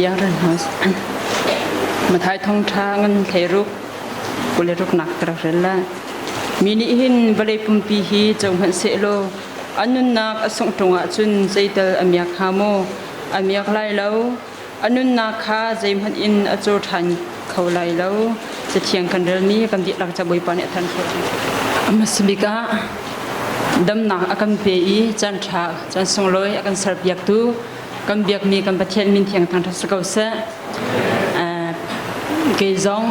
Bia ran hna. Mathai thawngṭha ngan hlei ruk kule ruknak ka rak rel lai. Mi nih hin vawlei pumpi hi co hmanh sehlaw an nunnak a sungh ṭung ahcun zeital a miak hnga maw? A miak lai lo. A nunnak kha zeihmanh in a caw ṭhan kho lai lo. Cathiang kan relmi kan dihlak ca Bawipa nih a than khawh. A hmasa bik ah damnak a kan pe i caan ṭha, caan sunglawi a kan serpiaktu kan biakmi kan Pathian min thiang thangṭhat si ko seh. Kei zong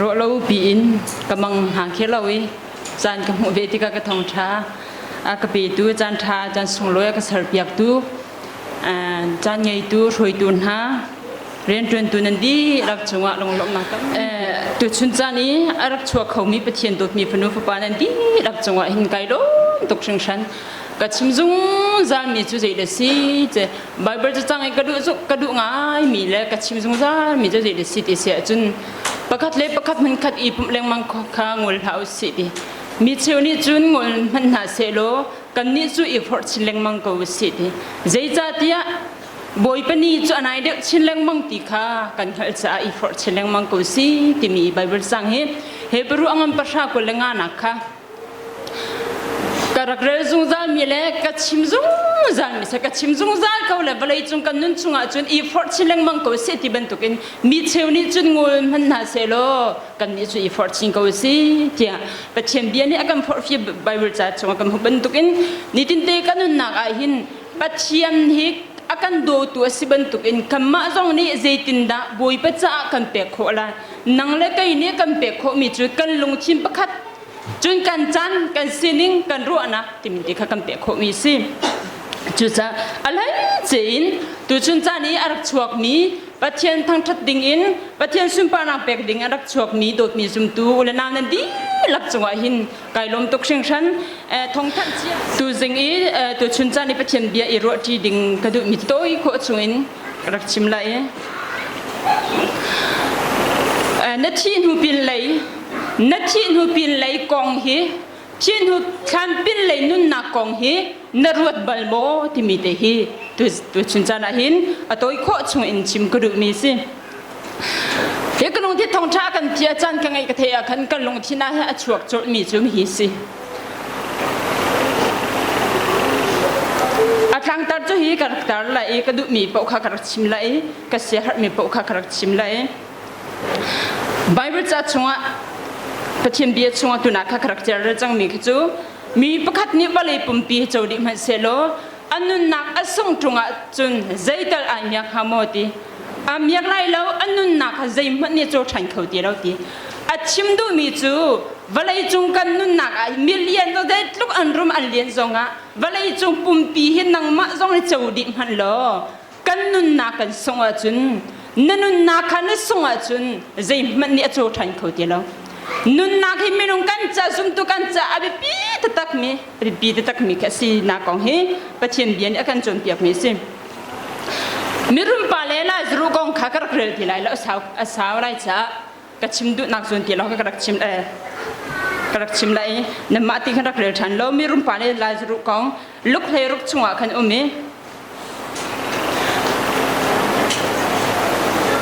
ruah lo piin ka mang hna khi lo i caan ka hmuh ve tikah ka thawngṭha a ka petu caan ṭha caan sunglawi a ka serpiaktu caan ngeitu hruaitu hna rianṭuantu nan dihlak cungah lunglawmhnak tam tuchun caan i a rak chuak khomi Pathian dawtmi fanu fapa nan dihlak cungah hin kai lawm tuk hringhran ka chim zungzal mi cu zei da si ce Bible cacang i ka duh ka duh ngai mi le ka chim zungzal mi cu zei da si ti si ahcun pakhat le pakhat hmunkhat i pumh lengmang kha ngol hlah usih ti mi cheu nih cun ngol hmanh hna sehlaw kannih cu i forh chin lengmang ko usih ti zeicahtiah Bawipa ni cu a nai deuh chin lengmang ti kha kan hngalh caah i forh chin lengmang ko si timi Bible cang hi Hebrew a ngan pahra 25 nak kha ka rak rel zungzal mi le ka chim zungzal mi se ka chim zungzal ko le vawlei cung kan nun chungah cun i forh chin lengmang ko si ti bantukin mi cheu nih cun ngol hmanh hna sehlaw kan nih cu i forh chin ko si tiah Pathian bia nih a kan forhfial Bible ca chungah kan hmuh bantukin nitinte kan nunnak ah hin Pathian hi a kan dawtu a si bantukin kanmah zong nih zeitindah Bawipa caah kan pek khawh lai nang le kei nih kan pek khawhmi cu kan lungthin pakhat cun kan caan kan sining kan ruahnak timi te kha kan pek khawhmi si cucaah a hleice in tuchun caan i a rak chuakmi Pathian thangṭhat ding in Pathian sunparnak pek ding a rak chuakmi dawtmi zumtu u le nau nan dihlak cungah hin kai lawm tuk hringhran thongthanh cia tuzing i tuchun caan i Pathian bia i ruahṭi ding ka duhmi tawi khawh chungin rak chim lai na thih hnu pin lei na thih hnu pin lei kong hi thih hnu thlan pin lei nunnak kong hi na ruat bal maw timi te hi tuchun caan ah hin a tawi khawh chung in chim ka duhmi si hi ka lungthin thawngṭha kan ti a caan ka ngaih ka theih ah khan kan lungthin ah a chuak colhmi cu hi si a tlangtar cu hi ka rak tar lai i ka duhmi paoh kha ka rak chim lai i ka siaherhmi paoh kha ka rak chim lai Bible ca chungah Pathian bia chungah tunah kha ka rak cer cangmi khi cu mi pakhat nih vawlei pumpi co dih hmanh sehlaw a nunnak a sung ṭung ah cun zeital ai miak hnga maw ti a miak lai lo a nunnak kha zeihmanh nih caw ṭhan kho ti lo ti a chim duhmi cu vawlei cung kan nunnak ah million zeitluk an rum an lian zongah vawlei cung pumpi hi nangmah zong nih co dih hmanh law kan nunnak kan sungh ahcun na nunnak kha na sungh ahcun zeihmanh nih a caw ṭhan kho ti lo nunnak hi minung kan ca zumtu kan ca a biapi taktakmi a biapi taktakmi khi a si nak kong hi Pathian bia nih a kan cawnpiakmi a si mirum pa le Lazarus kong kha ka rak rel ti lai lo a sau lai caah ka chim duhnak zawn ti lo ka rak chim ka rak chim lai namah ti khan rak rel ṭhan lo mirum pa le Lazarus kong luk hlei ruk chungah khan um i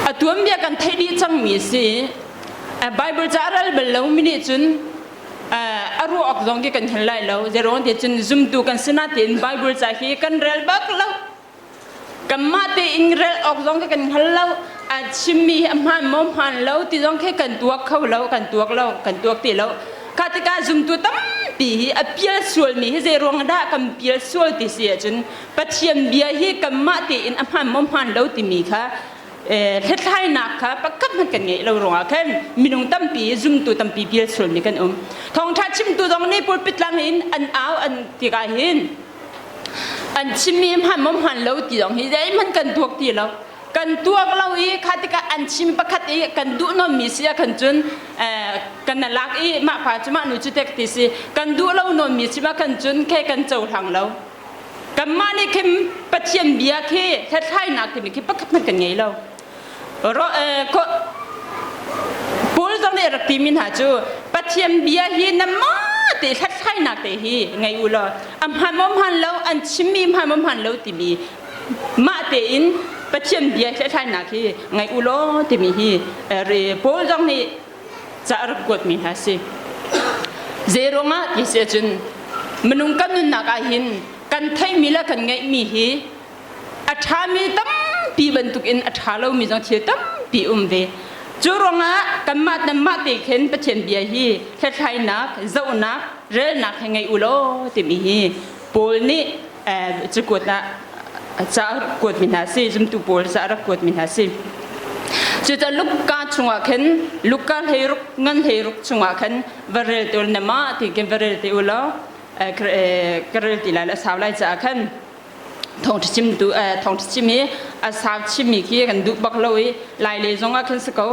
A tuanbia kan theih dih cangmi a si. Bible ca a ral bal lomi nih cun a ruah awk zong khi kan hngal lai lo. Zeruang ti cun zumtu kan si natein Bible ca hi kan rel bak lo. Kanmah tein rel awk zong khi kan hngal lo. A chimmi hi a hmaan maw hmaan lo ti zong khi kan tuak kho lo, kan tuak lo, kan tuak ti lo. Kha tikah zumtu tampi hi a pial sualmi hi zeiruang dah kan pial sual ti si ahcun Pathian bia hi kanmah tein a hmaan maw hmaan lo timi kha hlathlainak kha pakhat hmanh kan ngeih lo ruangah khan minung tampi zumtu tampi pial sualmi kan um. Thawngṭha chimtu zong nih pulpit tlang in an au an tikah hin an chimmi hmaan maw hmaan lo ti zong hi zeihmanh kan tuak ti lo. Kan tuak lo i kha tikah an chim pakhat i kan duh nawnmi si ah khan cun kan lak i mah pa cu mah nu cu tek ti si kan duh lo nawnmi si ah khan cun khe kan cohlang lo. Kanmah nih khin Pathian bia khi hlathlainak timi khi pakhat hmanh kan ngei lo. Paul zong nih a rak timi hna cu Pathian bia hi nanmah te hlathlainak te hi ngei u law a hmaan maw hmaan lo an chimmi hmaan maw hmaan lo timi mah tein Pathian bia hlethlainak hi ngai u law timi hi re Paul zong nih ca a rak kuatmi hna si. Zei ruangah ti si ahcun minung kan nunnak ah hin kan theihmi le kan ngeihmi hi a ṭhami tampi bantukin a ṭha lomi zong thil tampi um ve. Cu ruangah kanmah nanmah te khin Pathian bia hi hlathlainak, zohnak, relnak he ngei u law timi hi Paul nih cakuat ah ca a rak kuatmi hna si, zumtu pawl ca a rak kuatmi hna si. Cucaah Luka chungah khin Luka hleiruk ngan hleiruk chungah khan va rel te u nama ti khin va rel te u law ka rel ti lai la sau lai caah khan thawngṭha chimtu thawngṭha chim hi a sau chimmi khi kan duh bak lo i lai le zong ah khan si ko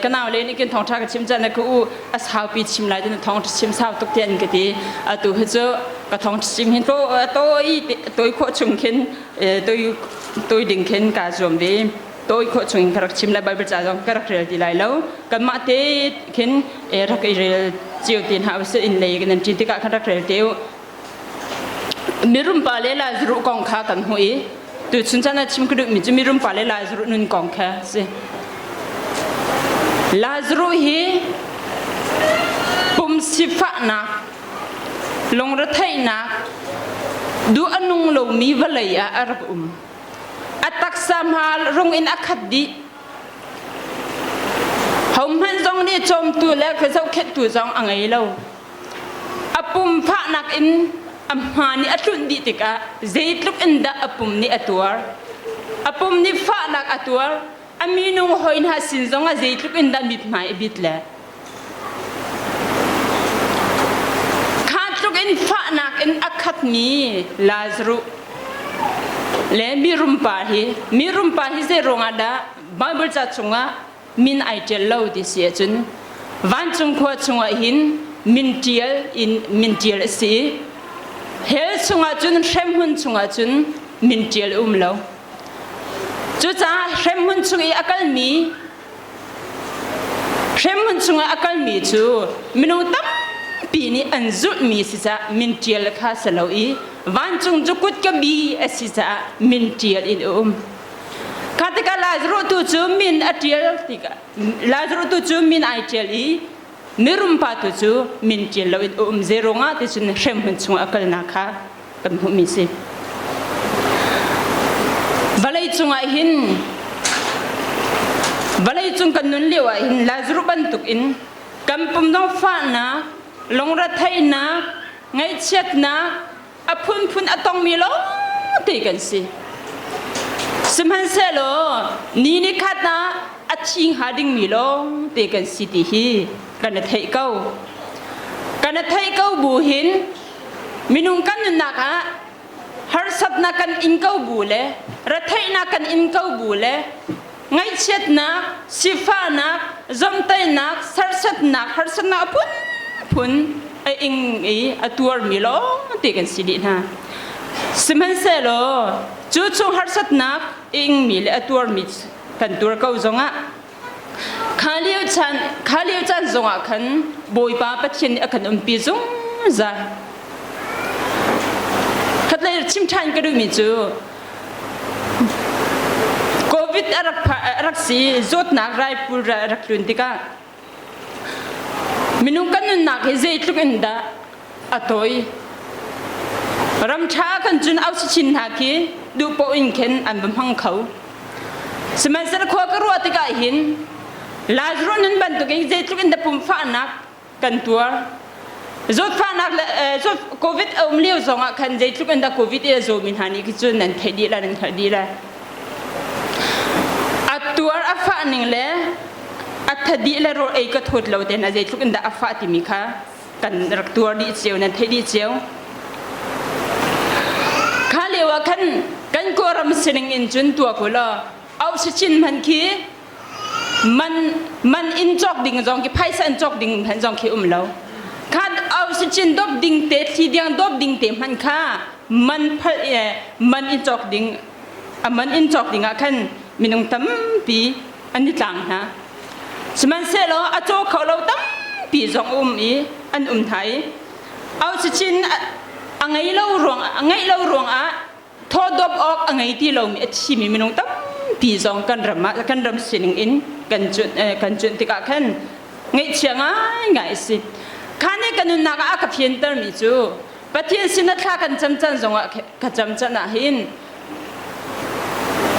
ka nau le nih khin thawngṭha ka chim caan ka u a saupi chim lai tin thawngṭha chim sau tuk tiah an ka ti atu hi cu ka thawngṭha chim hin to toi toi khawh chung khin toi toi ding khin kaa zuam ve toi khawh chung in ka rak chim lai bible ca zong ka rak rel ti lai lo kanmah te khin rak i rel cio ti hna usih in lei kan ṭin tikah khan rak rel te u Mirum pa le Lazaruh kong kha kan hmuh i tuchun caan ah chim ka duhmi cu mirum pa le Lazaruh nun kong kha a si. Lazaruh hi pum sifahnak, lungretheihnak, duh a nung lomi vawlei ah a rak um. A taksa hma rung in a khat dih. Hohmanh zong nih cawmtu le zohkhenhtu zong a ngei lo. A pum fahnak in a hma nih a tlunh dih tikah zeitluk in dah a pum nih a tuar. A pum nih fahnak a tuar. A minung hawi hna sin zongah zeitluk in dah mithmai a bit le. Kha tluk in fahnak in a khatmi Lazaruh le mirum pa hi mirum pa hi zei ruangah dah Bible ca chungah min ai ṭial lo ti si ahcun vancung khua chungah hin min ṭial in min ṭial a si hell chungah cun hremhmun chungah cun min ṭial um lo cucaah hremhmun chung i a kalmi hremhmun chungah a kalmi cu minung tampi nih an zulhmi si caah min ṭial kha si lo i vancung cu kutka bi a si caah min ṭial in a um Kha tikah Lazaruh tu cu min a ṭial tikah Lazaruh tu cu min ai ṭial i mirum pa tu cu min ṭial loin a um zei ruangah ti cun hremhmun chungah a kalnak kha kan hmuhmi si. Vawlei cungah hin vawlei cung kan nun lio ah hin Lazaruh bantuk in kan pum dong fahnak, lungretheihnak, ngaihchiatnak, a phunphun a tongmi lawngte kan si. Sihmanhsehlaw ni ni khat ah a thi hnga dingmi lawngte kan si ti hi kan i theih ko. Kan i theih ko bu hin minung kan nunnak ah harsatnak kan in ko bu le retheihnak kan in ko bu le ngaihchiatnak, sifahnak, zomhtaihnak, serhsatnak, harsatnak a phunphun a ing i a tuarmi lawngte kan si dih hna. Sihmanhsehlaw cu chung harsatnak a ingmi le a tuarmi kan tuar ko zongah kha lio caan kha lio caan zongah khan Bawipa Pathian nih a kan umpi zungzal. Khatlei chim ṭhan ka duhmi cu Covid a rak a rak si zawtnak raipul a rak tlun tikah minung kan nunnak hi zeitluk in dah a tawi. Ram ṭha kan cun oxygen hna khi duh paoh in khin an va hmang kho. Sihmanhsehlaw khua ka ruah tikah hin Lazarus nun bantukin zeitluk in dah pumfahnak kan tuar. Zawtfahnak le COVID a um lio zong ah khan zeitluk in dah COVID i a zawmi hna nih khi cun nan theih dih la nan hngalh dih la. A tuar a fah ning le a thadih le rawl ei ka thawt lo te hna zeitluk in dah a fah timi kha kan rak tuar dih cio nan theih dih cio. Kha lio ah khan kan kawlram sining in cun tuak u law oxygen hman khi man man in cawk ding zong khi phaisa in cawk ding hmanh zong khi um lo kha oxygen dop ding te thli diang dop ding te hmanh kha man phal man in cawk ding a man in cawk ding ah khan minung tampi an i tlang hna sihmanhsehlaw a caw kho lo tampi zong um i an um hna i oxygen a ngei lo ruang a ngeih lo ruangah thawdawp awk a ngei ti lomi a thimi minung tampi. tampi zong kan ram ah kan ram sining in kan cuanh kan cuanh tikah khan ngaihchia ngaingai a si. Kha nih ka nunnak ah a ka fiantermi cu Pathian sin a thla kan cam can zongah ka cam can ah hin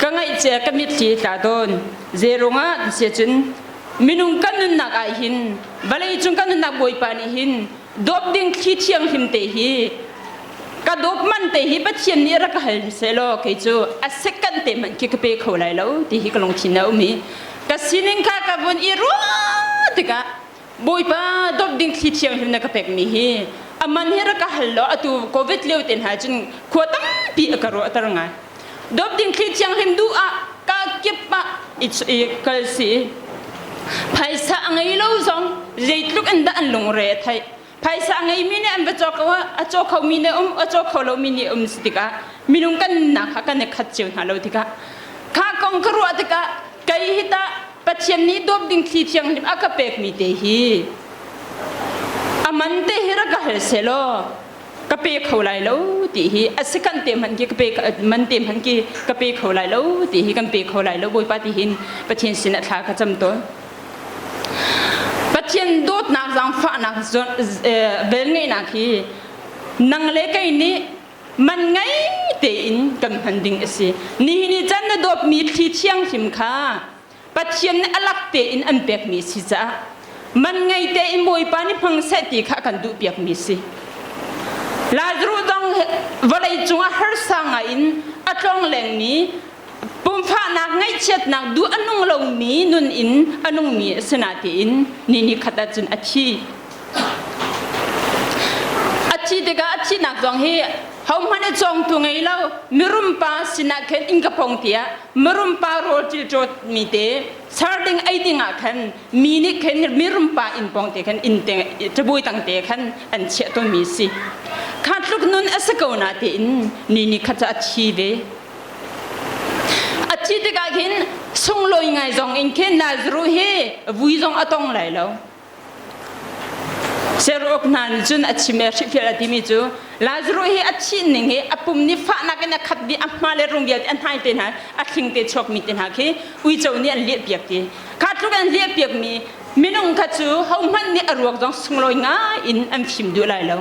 ka ngaihcia ka mitthli tla tawn. Zeirungah ti si cun minung kan nunnak ah hin vawlei cung kan nunnak Bawipa nih hin dawp ding thli thianghlim te hi ka dawp man te hi Pathian nih rak ka hal sehlaw kei cu a second te hmanh khi ka pe kho lai lo ti hi ka lungthin a um i ka sining kha ka vun i ruah tikah Bawipa dawp ding thli thianghlim na ka pekmi hi a man hi rak ka hal law atu covid lio te hna cun khua tampi a ka ruahter ngai. Dawp ding thli thianghlim duh ah ka kip ah i kal si. Phaisa a ngei lo zong zeitluk in dah an lungre a theih. Phaisa a ngeimi nih an va cawk a caw khomi nih um a caw kho lomi nih um si tikah minung kan nunnak kha kan i khat cio hna lo tikah kha kong ka ruah tikah kei hi tah Pathian nih dawp ding thli thianghlim a ka pekmi te hi a man te hi rak ka hal selaw ka pe kho lai lo ti hi a si kan te hmanh khi ka pe man te hmanh khi ka pe kho lai lo ti hi kan pe kho lai lo Bawipa ti hin Pathian sin ah thla ka cam tawn. Pathian dawtnak zaangfahnak velngeihnak hi nang le kei nih man ngei tein kan hman ding a si. Nihin i can na dawtmi thli thianghlim kha Pathian nih a lak tein an pekmi a si caah man ngei tein Bawipa nih hmang seh ti kha kan duh piakmi a si. Lazarus zong vawlei cungah harsa ngai in a tlong lengmi pumfahnak ngaihchiatnak duh a nung lomi nun in a nungmi a si natein ni ni khat ahcun a thi. A thi tikah a thihnak zong hi hohmanh a cawngtu ngei lo mirum pa sinah khin inn ka pong tiah mirum pa rawl ṭilṭawt mi te ser ding ei ding ah khan mi nih khin mirum pa inn pong te khan inn te ṭabui tang te khan an chiah tawnmi si. Kha tluk nun a si ko na tein ni ni khat cu a thi ve. A thi tikah khin sunglawi ngai zong in khin Nazareth hi vui zong a tong lai lo. Seruk hna nih cun a chim i hrihfial a timi cu Lazarus hi a thih ning hi a pum nih fahnak in a khat dih a hma le rung vialte a hnai te hna a thling te chuakmi te hna khi uico nih an liahpiak ti kha tluk an liahpiakmi minung kha cu hohmanh nih a ruak zong sunglawi ngai in an fim duh lai lo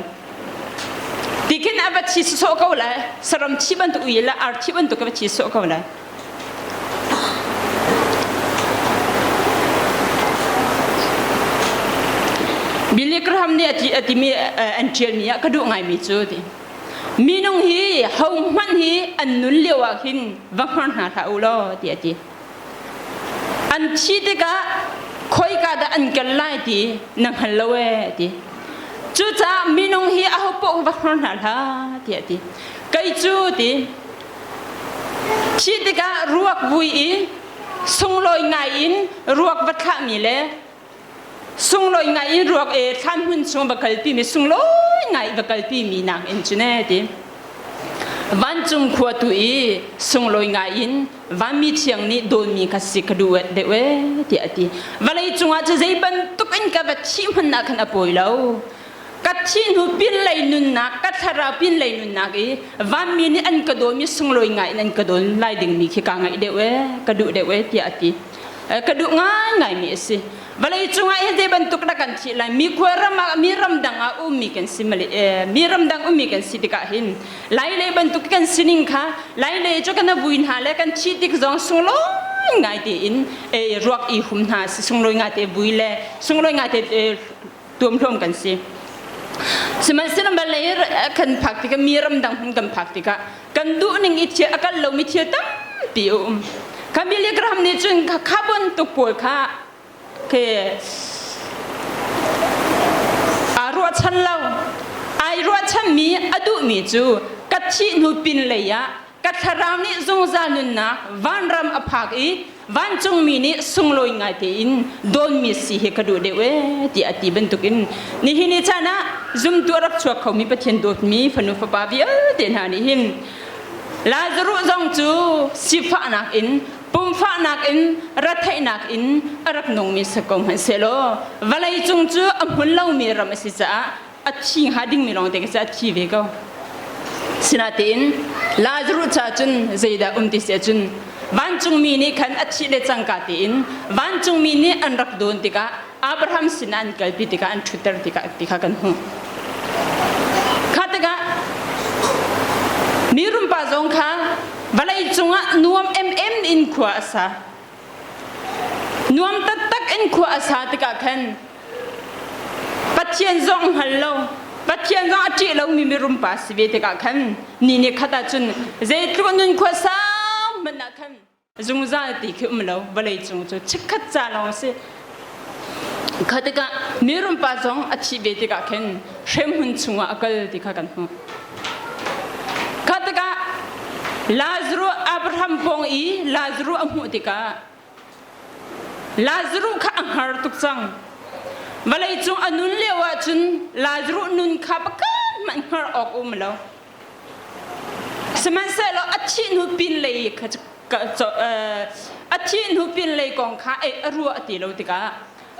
ti khin a va thi sawh ko lai saram thi bantuk ui le ar thi bantuk a va thi sawh ko lai Billy Graham nih a timi an ṭialmi ah ka duh ngaimi cu ti minung hi hohmanh hi an nun lio ah khin va hngar hna hlah u law ti a ti an thi tikah khoika dah an kal lai ti na hngal lo ee ti cucaah minung hi aho paoh va hngar hna hlah ti a ti kei cu ti Thih tikah ruak vui i sunglawi ngai in ruak va thlahmi le sunglawi ngai in ruak e thlan hmun chung va kalpimi sunglawi ngai va kalpimi nak in cun ee ti. Vancung khua tu i sunglawi ngai in vanmi thiang nih dawnmi kha si ka duh deuh ee tiah a ti. Vawlei cungah cu zei bantuk in ka va thih hmanh ah khan a pawi lo. Ka thih hnu pinlei nunnak, ka thlarau pinlei nunnak i vanmi nih an ka dawmi sunglawi ngai in an ka dawn lai dingmi khi kaa ngaih deuh ee, ka duh deuh ee tiah a ti. Ka duh ngaingaimi a si. Vawlei cungah hin zei bantuk dah kan thih lai? Mi khua ram ah, mi ramdang ah ummi kan si mi ramdang ummi kan si tikah hin lai lei bantuk kan sining kha lai lei cu kan vui hna le kan thih tik zong sunglawi ngai tein ruak i hum hna sunglawi ngai te vui le sunglawi ngai te tuamhlawm kan si. Sihmanhsehlaw Malay kan phak tikah mi ramdang hmun kan phak tikah kan duh ning i thil a kal lomi thil tampi a um. Kha Billy Graham nih cun kha bantuk pawl kha ke aa ruahchan lo. Ai ruahchanmi a duhmi cu ka thih hnu pin lei ah ka thlarau nih zungzal nunnak vanram a phak i vancungmi nih sunglawi ngai tein dawnmi si hi ka duh deuh ee tiah a ti bantukin nihin ni caan ah zumtu a rak chuak khomi Pathian dawtmi fanu fapa vialte hna nih hin Lazarus zong cu sifahnak in pumfahnak in retheihnak in a rak nungmi si ko hmanhsehlaw vawlei cung cu a hmun lomi ram a si caah a thi hnga dingmi lawng te khi a thi ve ko. Sinain Lazarus ca cun zeidah um ti si ahcun Vancungmi nih khan a thih le cangka tiin vancungmi nih an rak dawn tikah Abraham sinah an kalpi tikah an ṭhutter tikah ti kha kan hmuh. Kha tikah mi rumpa zong kha vawlei cungah nuam emem in khua a sa. Nuam taktak in khua a sa tikah khan Pathian zong hngal lo, Pathian zong a ṭih lomi mirum pa si ve tikah khan ni ni khat ah cun zeitluk nun khua sau hmanh ah khan zungzal ti khi um lo vawlei cung cu chikkhat ca lawng si. Kha tikah mirum pa zong a thih ve tikah khin hremhmun chungah a kal ti kha kan hmuh. Kha tikah Lazarus Abraham pawng i Lazarus a hmuh tikah Lazarus kha a hngar tuk cang. Vawleicung a nun lio ahcun Lazarus nun kha pakhat hmanh hngar awk um lo. Sihmanhsehlaw a thih hnu pinlei kha a thih hnu pinlei kong kha a ruah ti lo tikah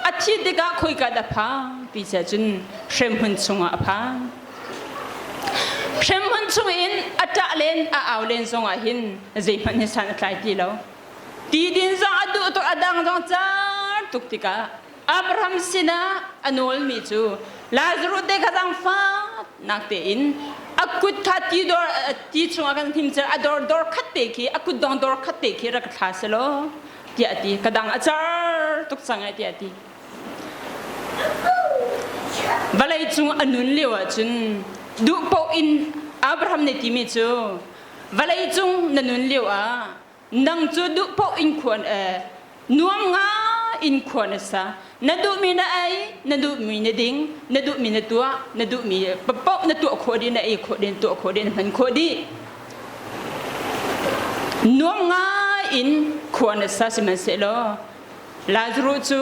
a thih tikah khoika dah phan ti si ahcun hremhmun chungah a phan. Hremhmun chungin a ṭah len a au len zongah hin zeihmanh hi san a tlai ti lo. Ti din zong a duh tuk a dang zong car tuk tikah Abraham sinah a nawlmi cu Lazarus te kha zaangfah nak tein a kut kha ti dor ti chungah kan hnim a dor dor khat te khi a kut dong dor khat te khi rak thla selaw tiah a ti ka dang a car tuk cang ai tiah a ti vawlei cung a nun lio ahcun duh paoh in Abraham nih timi cu vawlei cung na nun lio ah nang cu duh paoh in khuan e nuam nga in khua na sa na duhmi na ei na duhmi na ding na duhmi na tuah na duhmi paoh na tuah khawh dih na ei khawh dih na tuah khawh dih na hman khawh dih nuam ngai in khua na sa sihmanhsehlaw Lazarus cu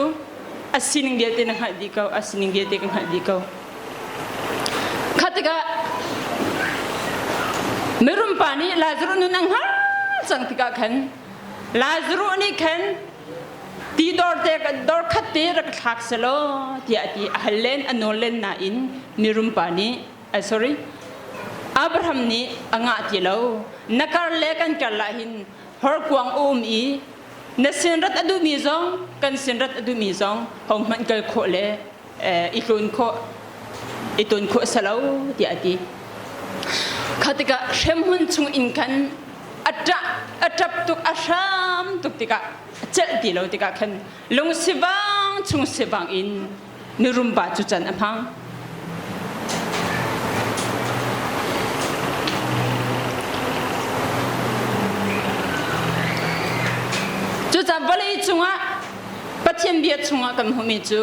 a sining vialte na hngalh dih ko a sining vialte ka hngalh dih ko kha tikah mirum pa nih Lazarus nun a hngal cang tikah khan Lazarus nih khan ti dor te dor khat te rak thlak selaw tiah a ti a hal len a nawl len nain mirum pa nih sorry Abraham nih a ngah ti lo na kar le kan kar lah hin horkuang a um i na sin rat a duhmi zong kan sin rat a duhmi zong hohmanh kal khawh le i tlun khawh i tun khawh salo tiah a ti kha tikah hremhmun chung in khan a ṭah a ṭap tuk a hram tuk tikah a celh ti lo tikah khan lung sivang chung sivang in mirum pa cu can a hmang Cucaah vawlei cungah Pathian bia chungah kan hmuhmi cu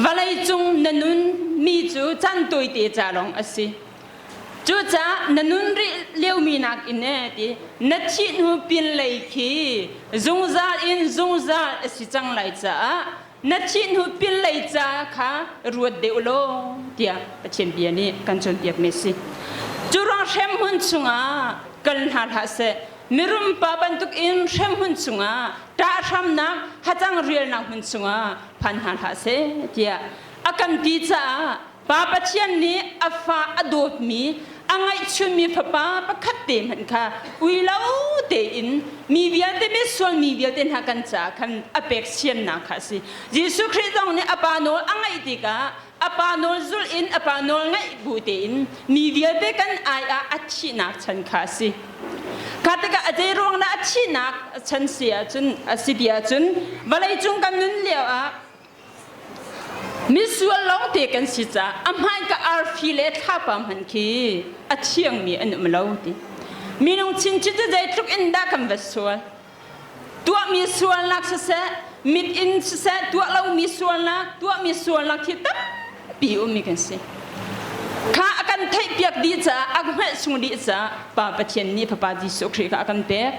vawlei cung na nun mi cu caan tawite ca lawng a si. Cucaah na nun rih liomi nakin e ti na thih hnu pinlei khi zungzal in zungzal a si cang lai caah na thih hnu pinlei ca kha ruat deuh law tiah Pathian bia nih kan cawnpiakmi a si. Cu ruang hremhmun chungah kal hna hlah seh. Mirum pa bantukin hremhmun chungah ṭahhramnak hacang rialnak hmun chungah phan hna hlah seh tiah a kan ti caah Pa Pathian nih a fa a dawtmi a ngaihchunmi fapa pakhat te hmanh kha ui lo tein mi vialte misual mi vialte hna kan caah khan a pek siannak kha a si. Jesuh Khrih zong nih a pa nawl a ngaih tikah a pa nawl zulh in a pa nawl ngaih bu tein mi vialte kan ai ah a thihnak chan kha a si. Kha tikah a zei ruang dah a thihnak chan si ahcun a si ti ahcun vawlei cung kan nun lio ah Misual lawngte kan si caah a hmaika arfi le thlapa hmanh khi a thiangmi an um lo ti. Minung chinchin cu zeitluk in dah kan va sual. Tuahmi sualnak siseh, mit in siseh, tuah lomi sualnak, tuahmi sualnak hi tampi ummi kan si. Kha a kan theihpiak dih caah, a hngalh chung dih caah Pa Pathian nih Fapa Jesuh Khrih kha a kan pek.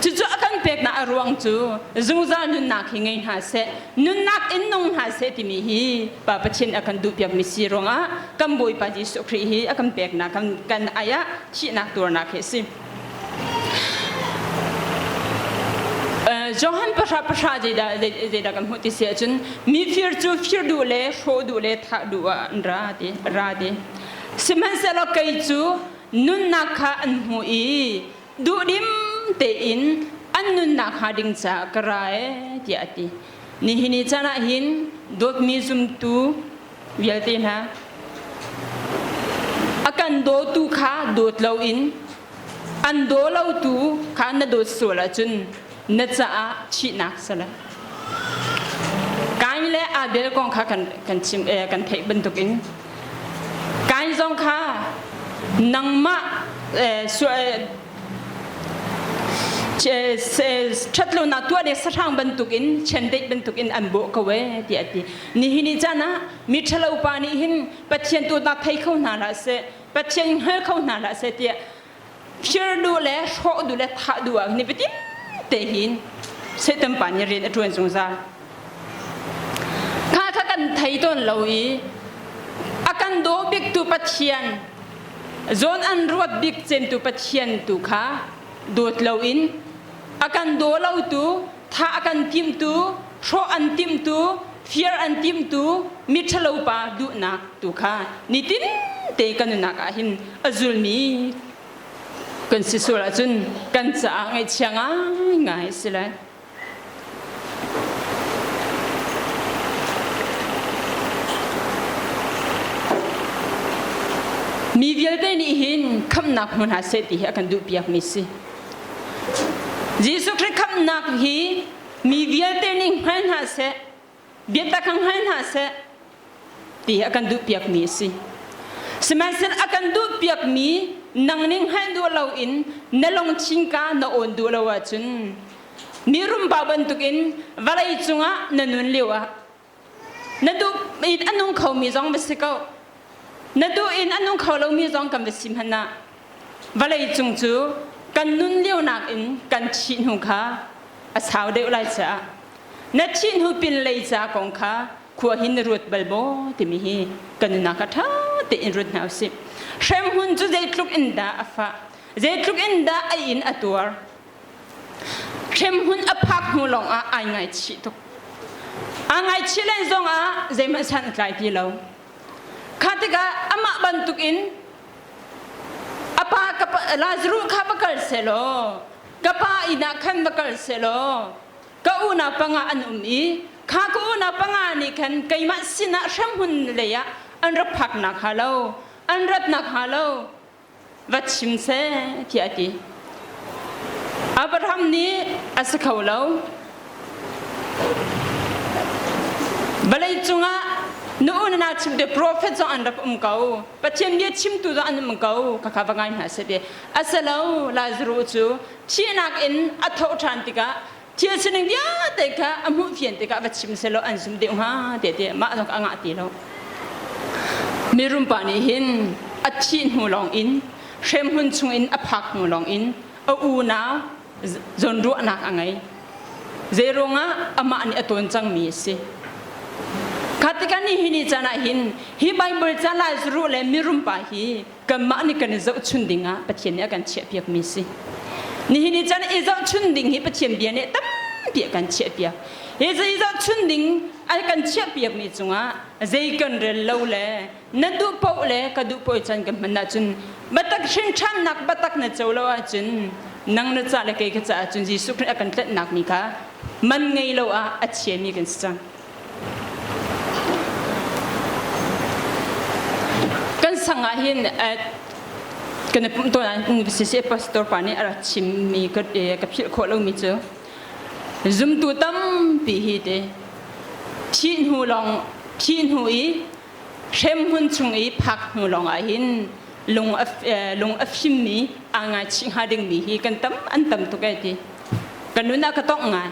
Cucu a kan peknak a ruang cu zungzal nunnak hi ngei hna seh, nunnak in nung hna seh timi hi Pa Pathian a kan duhpiakmi si ruangah kan Bawipa Jesuh Khrih hi a kan peknak kan, kan ai ah thihnak tuarnak hi a si. Johan pahra pahra zeidah zeidah kan hmuh ti si ahcun mi fir cu fir duh le hrawh duh le thah duh ah an ra ti ra ti. Sihmanhsehlaw kei cu nunnak kha an hmu i duhdim tein an nunnak hnga ding caah ka ra ee tiah a ti. Nihin ni caan ah hin dawtmi zumtu vialte hna a kan dawtu kha dawt loin an daw lotu kha na dawt sual ahcun na caah thihnak sala. Kain le Abel kong kha kan kan chim eh, kan theih bantukin Kain zong kha nangmah eh, ṭhatlonak tuah le sahrang bantukin chiandeih bantukin an bawh ko ee tiah a ti. Nihin ni caan ah mi ṭhalo pa nih hin Pathian tuahnak thei kho hna hlah seh, Pathian hngal kho hna hlah seh tiah phir duh le hrawh duh le thah duh ah ni fatin te hin Satan pa nih rian a ṭuan zungzal. Kha kha kan thei tawn lo i a kan daw biktu Pathian zawn an ruat bik cemtu Pathian tu kha dawt loin a kan daw lotu tha a kan timtu hrawh an timtu fir an timtu miṭhalo pa duhnak tu kha nitin te kan nunnak ah hin a zulmi kan si sual ahcun kan caah ngaihchia ngaingai a si lai. Mi vialte nih hin khamhnak hmu hna seh ti hi a kan duhpiakmi si. Jesuh Khrih khamhnak hi mi vialte nih hngal hna seh, biatak kha hngal hna seh ti hi a kan duhpiakmi a si. Sihmanhsehlaw a kan duhpiakmi nang ning hngalh duh loin na lungthin ka na awn duh lo ahcun mi rumpa bantukin vawlei cungah na nun lio ah na duh in a nung khomi zong va si ko na duh in a nung kho lomi zong kan va si hmanh ah vawlei cung cu kan nun lio nakin kan thih hnu kha a sau deuh lai caah na thih hnu pinlei ca kong kha khua hin na ruat bal maw timi hi kan nunnak ah ṭha tein ruat hna usih. Hremhmun cu zeitluk in dah a fah, zeitluk in dah a in a tuar. Hremhmun a phak hnu lawng ah ai ngaichih tuk. Aa ngaichih len zong ah zeihmanh san a tlai ti lo. Kha tikah amah bantukin a pa ka pa Lazarus kha va kal selaw ka pa inn ah khan va kal selaw ka unau panga an um i kha ka unau panga nih khan keimah sinah hremhmun lei ah an rak phak nakhnga lo an rat nakhnga lo va chim seh tiah a ti. Abraham nih a si kho lo. Vawlei cungah nu na na chim te prophet zong an rak um ko. Pathian bia chimtu zong an um ko. Khakha va ngai hna seh ti. Asalo Lazarus cu thihnak in a tho ṭhan tikah thil sining vialte kha a hmuh fian tikah va chim selaw an zum deuh hnga te ti mah zong a ngah ti lo mirum pa nih hin a thih hnu lawng in hremhmun chung in a phak hnu lawng in a unau zawnruahnak a ngei zei ruangah amah nih a tawn cangmi a si kha tikah ni hi ni caan ah hin hi Bible ca Lazarus le mirum pa hi kanmah nih kan i zohchun ding ah Pathian nih a kan chiahpiakmi si. Nihin ni caan i zohchun ding hi Pathian bia nih tampi a kan chiahpiak. Hi i zohchun ding a kan chiahpiakmi cungah zei kan rel lo le na duh paoh le ka duh paoh caan kan hman ahcun batak hrin ṭhannak batak na co lo ahcun nang na ca le kei ka caah cun Jesuh Khrih a kan tlanhnak mi kha man ngei lo ah a chiami kan si cang. Kan sang ah hin kan i pumh tawn ah siseh pastor pa nih a rak chimmi ka philh khawh lomi cu zumtu tampi hi te thih hnu lawng thih hnu i hremhmun chung i phak hnu lawng ah hin lung a lung a fimmi aa ngaichih hnga dingmi hi kan tam an tam tuk ai ti Ka nun ah ka tongh ngai.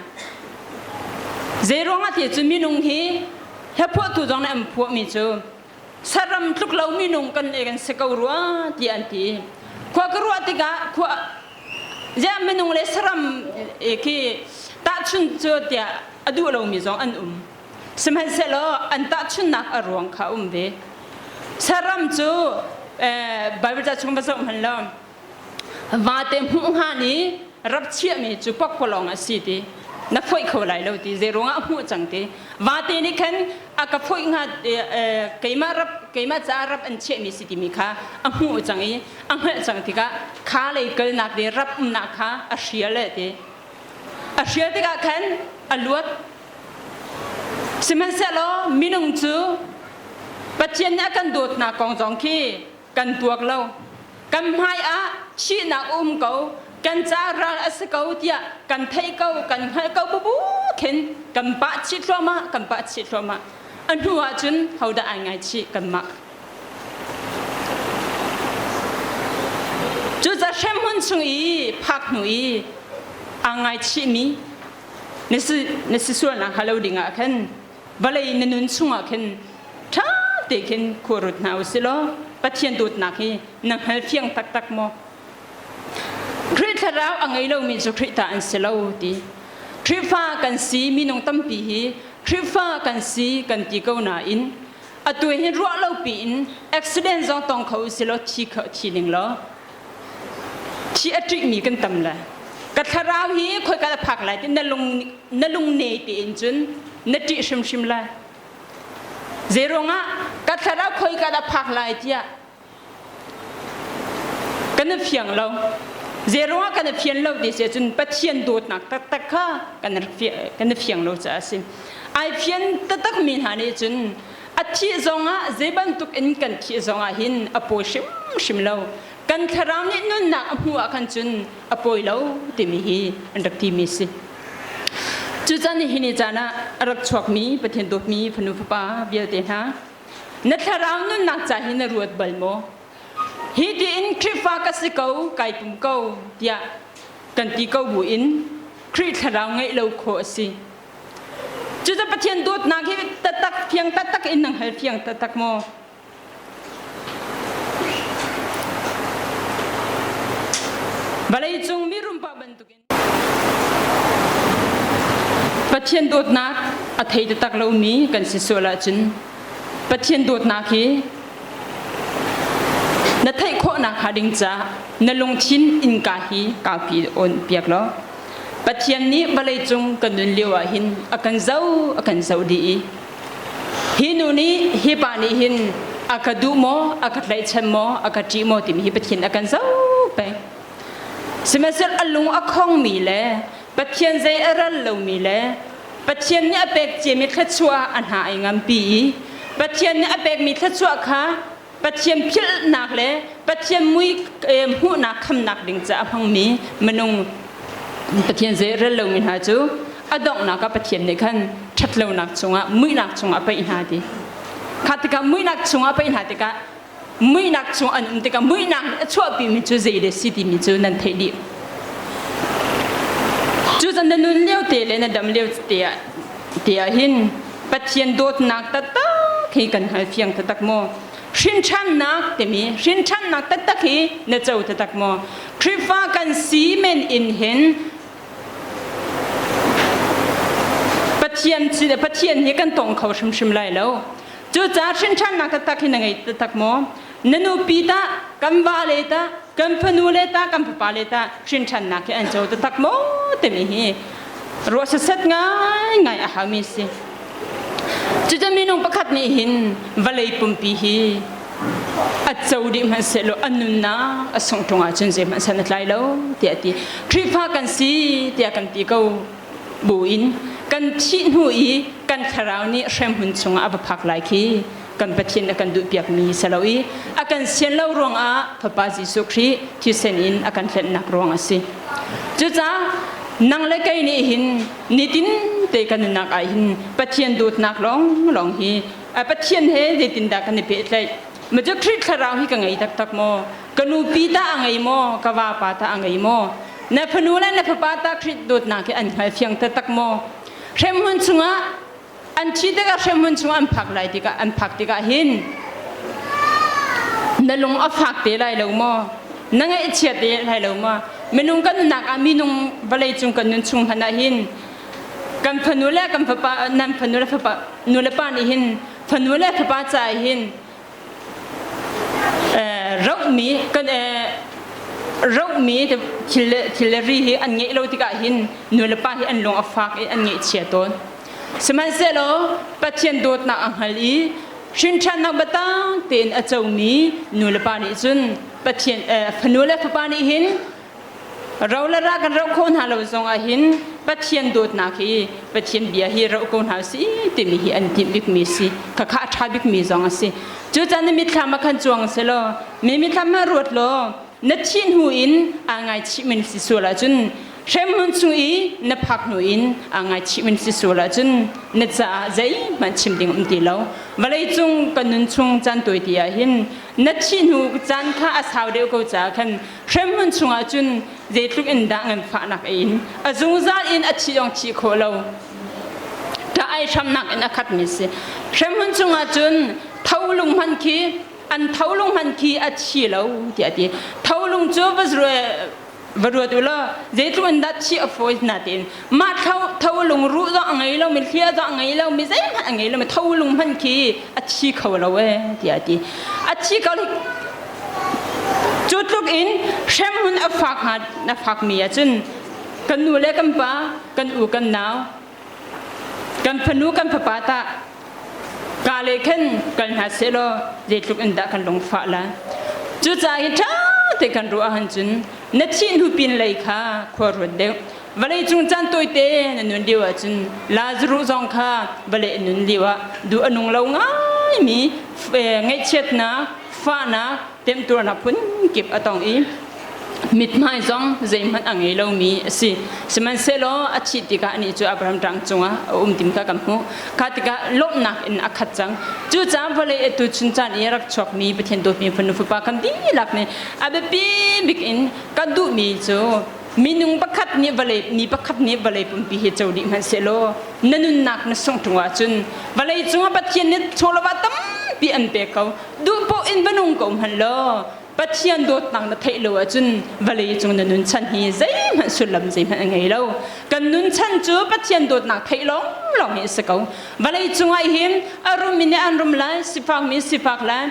Zeiruangah ti cu minung hi hlaphuahtu zong nih an phuahmi cu saram tluk lo minung kan le kan si ko rua ti an ti. Khua ka ruah tikah khua ziah minung le saram khi tahchun cu tiah a duh lomi zong an um. Sihmanhsehlaw an tahchunnak a ruang kha um ve. Saram cu Bible ca chung va zoh hmanh law Vate hmuh hnga ni rap chiahmi cu pakpalawng a si ti. Na foih kho lai lo ti zei ruangah a hmuh cang ti. Vate nih khan a ka foih hnga keimah rap keimah caah rap an chiahmi si timi kha a hmuh cang i a hngalh cang tikah kha lei kalnak le rap umnak kha a hrial eh ti. A hrial tikah khan a luat. Sihmanhsehlaw minung cu Pathian nih a kan dawtnak kong zong khi kan tuak lo. Kan hmai ah thihnak a um ko, kan ca ral a si ko tiah kan theih ko, kan hngalh ko bubu khin kan pah chih thluahmah, kan pah chih thluahmah. A hnu ah cun hodah ai ngaichih kanmah. Cucaah hremhmun chung i phak hnu i aa ngaichihmi na si na si sualnak hnga lo dingah khan vawlei na nun chungah khin ṭha te khin khua rut hna u si law Pathian dawtnak hi na hngalfiang taktak maw? Khrih thlarau a ngei lomi cu Khrih ta an si lo ti. Khrihfa kan si minung tampi hi Khrihfa kan si kan ti ko nain atu hi ruah lo piin accident zong tong kho u si law thi kho thi ning law thi a ṭihmi kan tam le ka thlarau hi khoika a phak lai ti na lung na lung ne tein cun na ṭih hrimhrim lai zei ruangah ka thlarau khoika dah phak lai tiah kan i fiang lo zei ruangah kan i fian lo ti si ahcun Pathian dawtnak taktak kha kan i fiang lo caah a si ai fian taktak mi hna nih cun a thih zongah zei bantuk in kan thih zongah hin a pawi hrimhrim lo kan thlarau nih nunnak a hmuh ah khan cun a pawi lo timi hi an rak timi si cucan hi ni caan ah a rak chuakmi Pathian dawtmi fanu fapa vialte hna na thlarau nunnak ca hi na ruat bal maw hi tiin Khrihfa ka si ko kai pum ko tiah kan ti ko bu in Khrih thlarau ngeih lo khawh a si Cucu Pathian dawtnak hi taktak fiang taktak in nang hal fiang taktak maw? Vawleicung mi rumpa bantukin Pathian dawtnak a thei taktak lomi kan si sual ahcun Pathian dawtnak hi na theih khawhnak hnga ding caah na lungthin innka hi kaupi on piak law Pathian nih vawleicung kan nun lio ah hin a kan zoh a kan zoh dih i hi nu nih hi pa nih hin a ka duh maw a ka tlaihchan maw a ka ṭih maw timi hi Pathian a kan zoh peng sihmanhsehlaw a lung a khongmi le Pathian zei a ral lomi le Pathian nih a pek ciami thluachuah a hna ai ngampi i Pathian nih a pekmi thluachuah kha Pathian philhnak le Pathian mui hmuhnak khamnak ding caah a hmangmi minung Pathian zei rel lomi hna cu a donghnak ah Pathian nih khan ṭhatlonak chungah muihnak chungah a paih hna ti. Kha tikah muihnak chungah a paih hna tikah muihnak chung an um tikah muihnak nih a chuahpimi cu zei le si timi cu nan theih dih. Cu zan na nun lio te le na dam lio te ah te ah hin Pathian dawtnak taktak hi kan hngal fiang taktak maw? Hrinṭhannak timi hrinṭhannak taktak hi na co taktak maw? Khrihfa kan si men in hin Pathian Pathian hi kan tong kho hrimhrim lai lo. Cucaah hrinṭhannak taktak hi na ngei taktak maw? Na nupi tah, kan va le tah, kan fanu le tah, kan fapa le tah hrinṭhannak hi an co taktak maw timi hi ruah sasat ngaingai a haumi a si. Cucu minung pakhat nih hin vawlei pumpi hi a co dih hmanhsehlaw a nunnak a sungh ṭung ahcun zeihmanh san a tlai lo tiah a ti. Khrihfa kan si tiah kan ti ko buin kan thih hnu i kan thlarau nih hremhmun chungah a va phak lai khi kan Pathian a kan duhpiakmi si lo i a kan sian lo ruangah Fapa Jesuh Khrih thisen in a kan hlennak ruang a si. Cucaah nang le kei nih hin nitin te kan nunnak ah hin Pathian dawtnak lawng lawng hi Pathian he zeitindah kan i pehtlaih ma cu Khrih thlarau hi ka ngei taktak maw ka nupi ta a ngei maw ka vapa ta a ngei maw na fanu le na fapa ta Khrih dawtnak hi an hngal fiang taktak maw hremhmun chungah an thi tikah hremhmun chung an phak lai tikah an phak tikah hin na lung a fak te lai lo maw na ngaihchia te lai lo maw minung kan nunnak ah minung vawlei cung kan nun chung hmanh ah hin kan fanu le kan fapa nan fanu le fapa nu le pa nih hin fanu le fapa ca hin rohmi kan. Rohmi thil le thil le ri hi an ngeih lo tikah hin nu le pa hi an lung a fak i an ngaihchia tawn. Sihmanhsehlaw Pathian dawtnak a hngal i hrinṭhannak biatak tein a comi nu le pa nih cun Pathian fanu le fapa nih hin ro le ra kan roh khawh hna lo zong ah hin Pathian dawtnak hi Pathian bia hi roh ko hna si timi hi an timh bikmi si. Khakha a ṭha bikmi zong a si. Cucaah na mitthlam ah khan cuang selaw mi mitthlam ah ruat law na thih hnu in aa ngaichih min si sual ahcun hremhmun chung i na phak hnu in aa ngaichih min si sual ahcun na caah zeihmanh chim ding um ti lo. Vawlei cung kan nun chung caan tawi ti ah hin na thih hnu caan kha a sau deuh ko caah khan hremhmun chungah cun zeitluk in dah nganfahnak a in a zungzal in a thi zong thi khawh lo ṭah ai hramnak in a khatmi si. Hremhmun chungah cun tholung hman khi an tholung hman khi a thi lo tiah a ti. Tholung cu va ruat u law zeitluk in dah thi a fawi na tiin mah tholung ruh zong a ngei lomi hlia zong a ngei lomi zeihmanh a ngei lomi tholung hman khi a thi kho lo ee tiah a ti. A thi ko cu tluk in hremhmun a fak hnga a fakmi ahcun kan nu le kan pa kan u kan nau kan fanu kan fapa tah ka le khan kal hna sehlaw zeitluk in dah kan lungfah la. Cucaah hi ṭha te kan ruah ahcun cun na thih hnu pin lei kha khua ruat deuh. Vawlei cung caan tawite na nun lio ahcun Lazarus zong kha vawlei a nun lio ah duh a nung lo ngaimi ngaihchiatnak, fahnak, temtuarnak phunkip a tong i mithmai zong zeihmanh a ngei lomi a si. Sihmanhsehlaw a thih tikah anih cu Abraham ṭang cungah a um tim kha kan hmuh. Kha tikah lawmhnak in a khat cang. Cucaah vawlei atu chun caan i rak chuakmi Pathian dawtmi fanu fapa kan dihlak nih a biapi bik in kan duhmi cu minung pakhat nih vawlei mi pakhat nih vawlei pumpi hi co dih hmanh sehlaw na nunnak na sungh ṭung ahcun vawlei cungah Pathian nih chawlawah tampi an pek ko. Duh poh in va nung ko hmanh law Pathian dawtnak na theih lo ahcun vawlei cung na nun chan hi zeihmanh sullam zeihmanh a ngei lo. Kan nun chan cu Pathian dawtnak theih lawng lawng hi a si ko. Vawlei cungah hin a rum mi nih an rum lai, sifak mi sifak lai,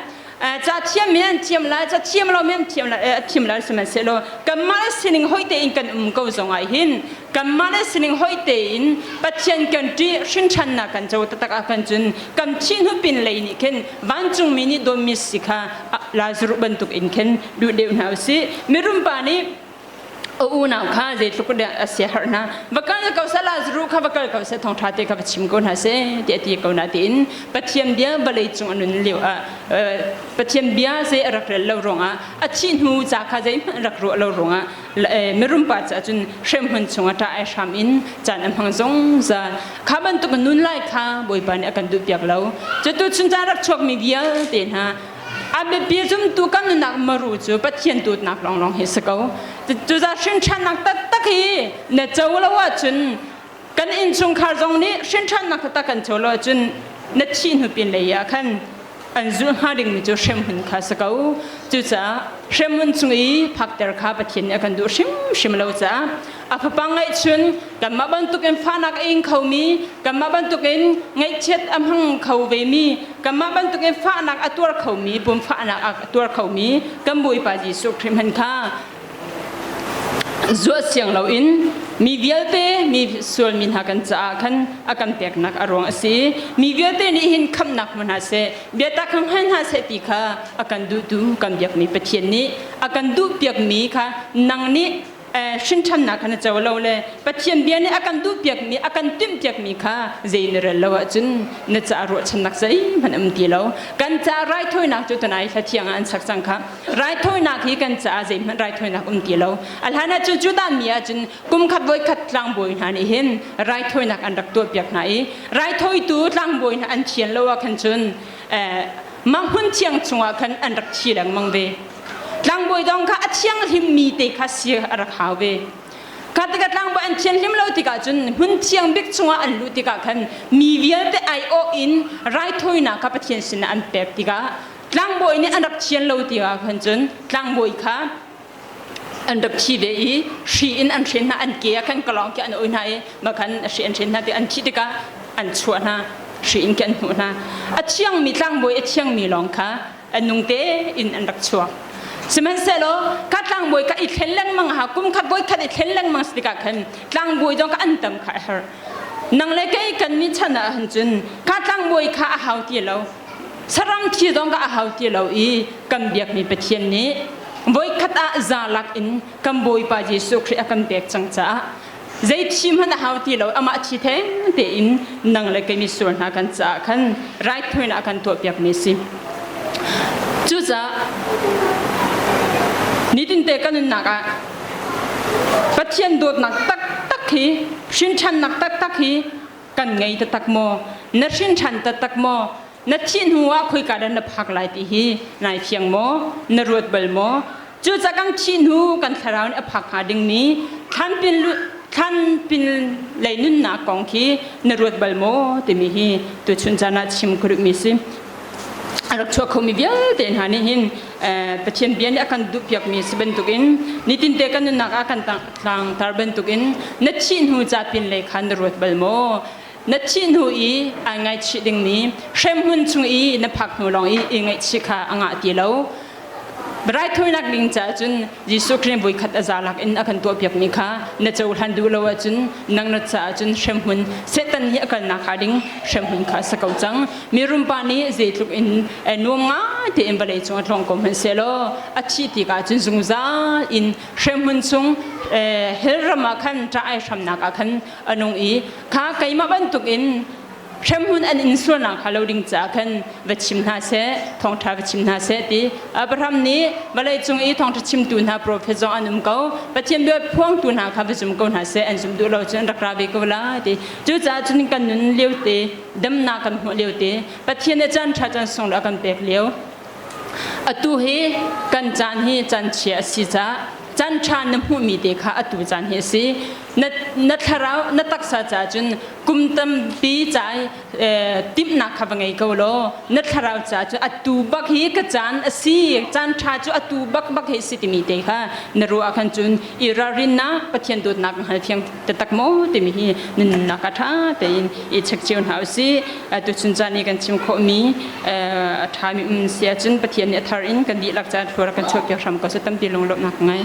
ca thiam mi an thiam lai, ca thiam lo mi an thiam lai, a thiam lai sihmanhsehlaw kanmah le sining hoi tein kan um ko zongah hin kanmah le sining hoi tein Pathian kan ṭih hrinṭhannak kan co taktak ah kan cun kan thih hnu pin lei nih khin vancungmi nih dawtmi si kha Lazarus bantuk in khin duh deuh hna usih. Mirum pa nih a unau kha zeitluk dah a siaherh hna. Va kal ko seh Lazarus kha va kal ko seh thawngṭha te kha va chim ko hna seh tiah ti ko na tiin Pathian bia vawlei cung a nun lio ah Pathian bia zei a rak rel lo ruangah a thih hnu ca kha zeihmanh rak ruah lo ruangah mirum pa caah cun hremhmun chungah ṭah ai hram in caan a hmang zungzal. Kha bantuk nun lai kha Bawipa nih a kan duhpiak lo. Cutu chun caan rak chuakmi vialte hna a biapi zumtu kan nunnak maru cu Pathian dawtnak lawnglawng hi si ko. Cucaah hrinṭhannak taktak hi na co lo ahcun kan innchungkhar zong nih hrinṭhannak taktak kan co lo ahcun na thih hnu pin lei ah khan an zulh hnga dingmi cu hremhmun kha si ko. Cucaah hremhmun chung i phakter kha Pathian nih a kan duh hrimhrim lo caah a fapa ngaihchun kanmah bantukin fahnak a ing khomi, kanmah bantukin ngaihchiat a hmang kho vemi, kanmah bantukin fahnak a tuar khomi, pum fahnak a tuar khomi kan Bawipa Jesuh Khrih hmanh kha zuah siang loin mi vialte mi sualmi hna kan caah khan a kan peknak a ruang a si. Mi vialte nih hin khamhnak hmu hna seh, biatak kha hngal hna seh ti kha a kan duhtu kan biakmi Pathian nih a kan duhpiakmi kha nang nih hrinṭhannak kha na co lo le Pathian bia nih a kan duhpiakmi a kan timhpiakmi kha zei na rel lo ahcun na caah ruahchannak zeihmanh um ti lo. Kan caah raithawinak cu tunai hla thiang ah an sak cang kha. Raithawinak hi kan caah zeihmanh raithawinak um ti lo. A hlan ah cun Judah mi ahcun kum khat voi khat tlangbawi hna nih hin raithawinak an rak tuahpiak hna i raithawitu tlangbawi hna an thian lo ah khan cun mah hmun thiang chungah khan an rak thi lengmang ve. Tlangbawi dong kha a thianghlim mi te kha si a rak hau ve. Kha tikah tlangbawi an thianhlim lo tikah cun hmun thiang bik chungah an luh tikah khan mi vialte aiawh in raithawinak kha Pathian sinah an pek tikah tlangbawi nih an rak thian lo tikah khan cun tlangbawi kha an rak thi ve i hri in an hren hna an ke ah khan kalawng khi an oi hna i mah khan hri an hren hna ti an thih tikah an chuah hna hri in khi an hnuh hna a thiangmi tlangbawi a thiangmi lawng kha a nung tein an rak chuak. Sihmanhsehlaw ka tlangbawi ka i thlen lengmang ha kum khat voi khat i thlen lengmang si tikah khan tlangbawi zong ka an tam kha a herh. Nang le kei kan mi chan ah han cun ka tlangbawi kha a hau ti lo. Saram thi zong ka a hau ti lo i kan biakmi Pathian nih voikhat ah za lak in kan Bawipa Jesuh Khrih a kan pek cang caah zei thi hmanh a hau ti lo amah thi theng tein nang le kei misual hna kan caah khan raithawinak a kan tuahpiakmi si. Cucaah nitinte kan nunnak ah Pathian dawtnak taktak hi hrinṭhannak taktak hi kan ngei taktak maw? Na hrinṭhan taktak maw? Na thih hnu ah khoika dah na phak lai ti hi nai fiang maw? Na ruat bal maw? Cucaah kan thih hnu kan thlarau nih a phak hnga dingmi thlanpin thlanpin lei nunnak kong khi na ruat bal maw timi hi tuchun caan ah chim ka duhmi si. A rak chuak khomi vialte hna nih hin Pathian bia nih a kan duhpiakmi si bantukin nitinte kan nunnak ah kan tlangtar bantukin na thih hnu ca pin lei kha na ruat bal maw? Na thih hnu i ai ngaihchih dingmi hremhmun chung i na phak hnu lawng i i ngaihchih kha a ngah ti lo. Raithawinak ding caah cun Jesuh Khrih voikhat a zalak in a kan tuahpiakmi kha na cohlan duh lo ahcun nang na caah cun hremhmun Satan hi a kalnak hnga ding hremhmun kha a si ko cang. Mirum pa nih zeitluk in nuam ngai tein vawlei cung a tlawng ko hmanh sehlaw a thih tikah cun zungzal in hremhmun chung hell ram ah khan ṭah ai hramnak ah khan a nung i kha keimah bantuk in hremhmun an in sualnak kha lo ding caah khan va chim hna seh thawngṭha va chim hna seh ti Abraham nih vawlei cung i thawngṭha chimtu hna profet zong an um ko Pathian bia phuangtu hna kha va zum ko hna seh an zum duh lo cun an rak ra ve ko la ti cucaah cun kan nun lio te damnak kan hmuh lio te Pathian nih caan ṭha caan sung a kan pek lio Atu hi kan caan hi caan chia a si caah caan ṭha na hmuhmi te kha atu caan hi a si. Na, na thlarau, na taksa caah cun kum tampi ca timhnak kha va ngei ko law na thlarau caah cun atu bak hi ka caan a si, caan ṭha cu atu bak bak hi a si timi te kha na ruah ahkhan cun i ralrinnak Pathian dawtnak na hngalthiam taktak maw timi hi na nunnak ah ṭha tein i check cio hna usih. Tuchun caan i kan chim khawhmi a ṭhami um si ahcun Pathian nih a thar in kan dihlak caan thlua kan chuahpiak hram ko seh tampi lunglawmhnak ka ngei.